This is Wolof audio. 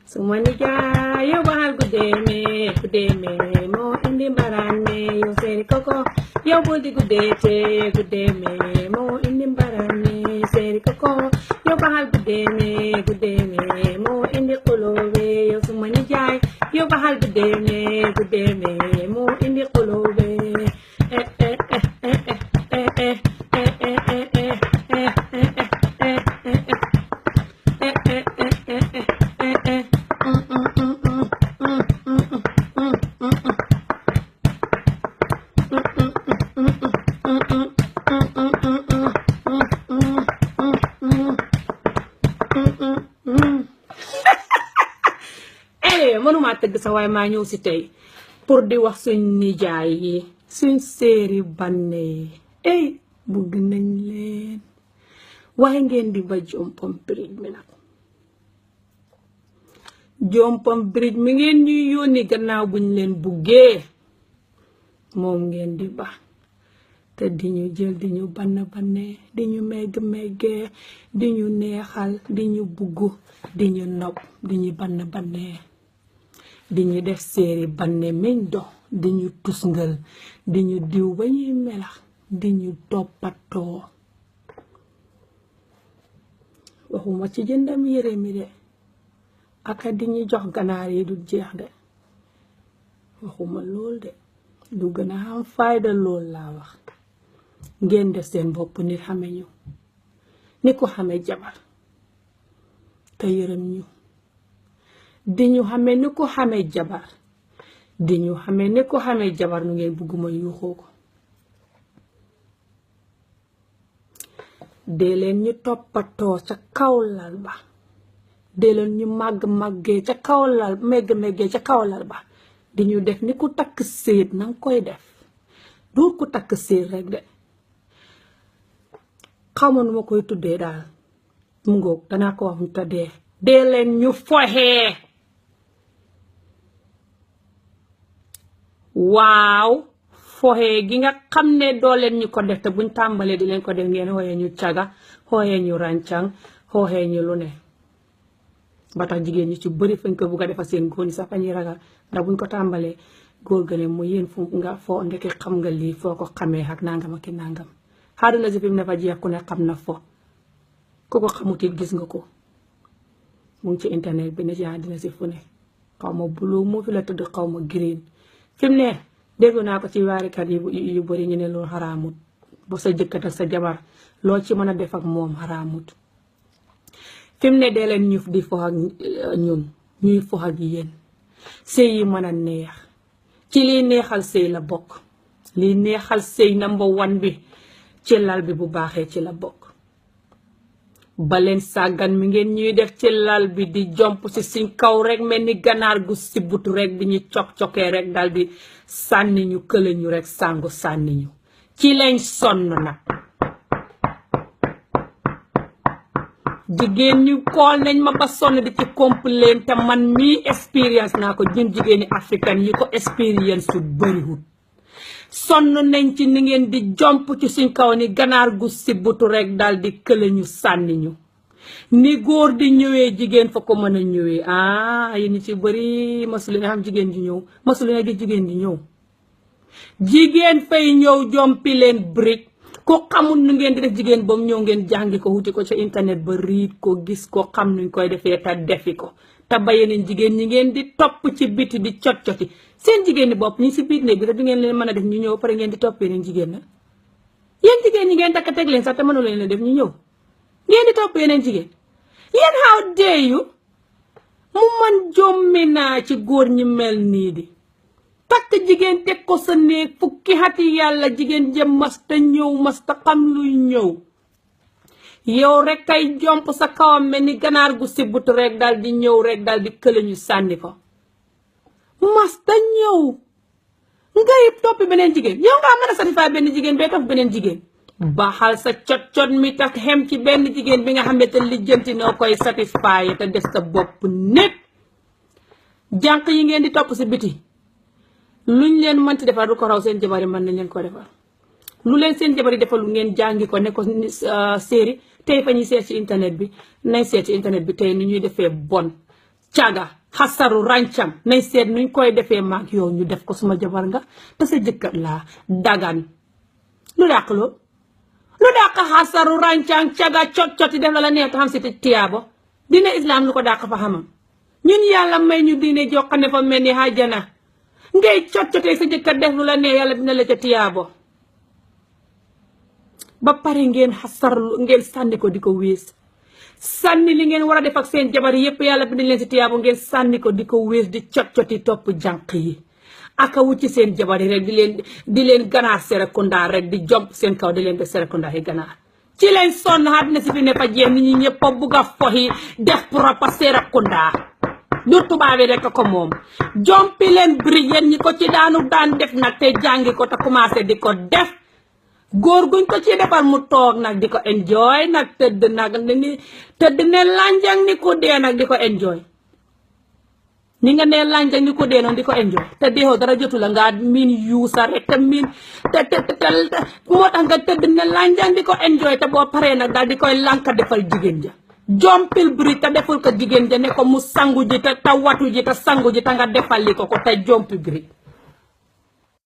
Sumanija yo bahal kudeme mo indi barane yo seri koko yo budi kudeme mo indi barane seri koko yo bahal kudeme mo indi kolobe yo sumanija yo bahal kudeme mo indi kolobe mënuma tëgg sa waaye maa ñëw si tey pour di wax suñ nijaay yi suñ séeri banne yi bugg nañ leen waaye ngeen di ba jompam bridge mi nag jompam bridge mi ngeen ñuy yónni gannaaw buñ leen buggee moom ngeen di ba te di ñu jël di ñu banne di ñu meggee di ñu neexal di ñu bugg di ñu nopp di ñu banne di ñu def séeri banne meñ do di ñu tusngal di ñu diw ba ñuy melax di ñu toppatoo waxuma ci jëndam yére mi de aka di ñu jox ganaar yi du jeex de waxuma lool de du gën a am fayda lool laa wax ngeen def seen bopp nit xame ñu ni ko xame jabar te yërëm ñu di ñu xame ni ko xame jabar di ñu xame ni ko xame jabar nu ngeen bugguma yuuxoo ko dee leen ñu toppatoo ca kawlal ba dee leen ñu màggee ca kawlal meggee ca kawlal ba di ñu def ni ku takk séet nanga koy def doo ku takk séet rek de xamoon nu ma koy tuddee daal mu ngoog danaa ko wax mu tëddee dee leen ñu foxee waaw foxee gi nga xam ne doo leen ñu ko def te buñ tàmbalee di leen ko def ngeen xooyee ñu caga xooyee ñu ràncang xooyee ñu lu ne ba tax jigéen ñi ci bëri fañ ko bugg a defal seen góor ñi sax fañuy ragal ndax buñ ko tàmbalee góor ga ne mu yéen fu nga foo ndeke xam nga lii foo ko xamee ak nangam ak nangam xaaduna si fi mu ne fa jeex ku ne xam na fo ku ko xamut it gis nga ko mu ngi ci internet bi ne ci dina si fu ne xaw ma buloo moo fi la tëdd xaw ma green fi mu ne dégg naa ko ci waarikat yu bëri ñu ne loolu xaraamut ba sa jëkkat ak sa jabar loo ci mën a def ak moom xaraamut fi mu ne dee leen ñu di fo ak ñun ñuy fo ak yéen sëy yi mën a neex ci liy neexal sëy la bokk liy neexal sëy number 1 bi ci lal bi bu baaxee ci la bokk baleen sàggan mi ngeen ñuy def ci lal bi di jomp ci suñ kaw rek mel ni ganaar gu sibutu rek di ñu cok-cokee rek dal di sànni ñu kële ñu rek sàngu sànni ñu ci lañ sonn nag jigéen ñu kool nañ ma ba sonn di ci complain te man mii expérience naa ko ñun jigéeni africaine yi ko expérience su bëriwul sonn nañ ci ni ngeen di jomp ci suñ kaw ni ganaar gu sibutu rek dal di kële ñu sànni ñu ni góor di ñëwee jigéen fa ko mën a ñëwee yéen ñi ci bëri masulu nga xam jigéen ji ñëw masulu nga gis jigéen ji ñëw jigéen fay ñëw jompi leen brique ko xamul nu ngeen di def jigéen ba mu ñëw ngeen jàngi ko wuti ko ca internet ba riit ko gis ko xam nuñ koy defee te defi ko te ba yeneen jigéen ñi ngeen di topp ci biti di cot-coti seen jigéen ñi bopp ñi si biir néeg bi te du ngeen leen mën a def ñu ñëw pare ngeen di topp yeneen jigéen na yéen jigéen ñi ngeen takk teg leen sax te mënu leen def ñu ñëw ngeen di topp yeneen jigéen yéen how dare you mu man jommi naa ci góor ñi mel nii di takk jigéen teg ko sa néeg fukki xati yàlla jigéen jëm masta ñëw masta xam luy ñëw yow rek kay jomp sa kawam mel ni ganaar gu sibut rek dal di ñëw rek dal di kële ñu sànni ko masta ñëw ngay toppi beneen jigéen yow nga mën a satisfaire benn jigéen bee topp beneen jigéen baxal sa cot mi tax xem ci benn jigéen bi nga xam ne te lijjanti noo koy satisfaire te def sa bopp nit jànq yi ngeen di topp si biti luñ leen mënti defar du ko raw seen jabar yi mën nañ leen ko defar lu leen seen jabar yi defal lu ngeen jàngi ko ne ko série tey fa ñuy seet ci internet bi nañ seet ci internet bi tey ni ñuy defee bon caga xasaru ràncam nañ seet nuñ koy defee maag yow ñu def ko suma jabar nga te sa jëkkër laa dagan lu dàq loolu lu dàq xasaru ràncam caga cot-coti def la neex xam si tiyaabo diine islam lu ko dàq fa xamam ñun yàlla may ñu diine joxane fa mel ni àjjana ngay cot-cotee sa jëkkër def lu la neex yàlla dina la ca tiyaabo ba pare ngeen xasar ngeen sànni ko di ko wées sànni li ngeen war a def ak seen jabar yépp yàlla bi dañ leen si tiyaabo ngeen sànni ko di ko wées di cot-coti topp jànq yi aka wu ci seen jabar yi rek di leen ganaar serekunda rek di jomp seen kaw di leen def serekunda yi ganaar ci leen sonn àddina si fi ne fa jéem nit ñi ñëpp a bugg a foxi def propa serekunda du tubaab yi rek ko moom jompi leen bri yéen ñi ko ci daan def nag te jàngi ko te commencé di ko def góor guñ ko ci defal mu toog nag di ko enjoy nag tëdd ne lanjang ni ko dee nag di ko enjoy ni nga ne lanjang ni ko dee noonu di ko enjoy te deexoo dara jotu la nga miin yuusa rek te miin te moo tax nga tëdd ne lanjang di ko enjoy te boo paree nag daal di koy lanka defal jigéen ja jompil bri te deful ko jigéen ja ne ko mu sangu ji te watu ji te sangu ji te nga defal li ko te jompi bri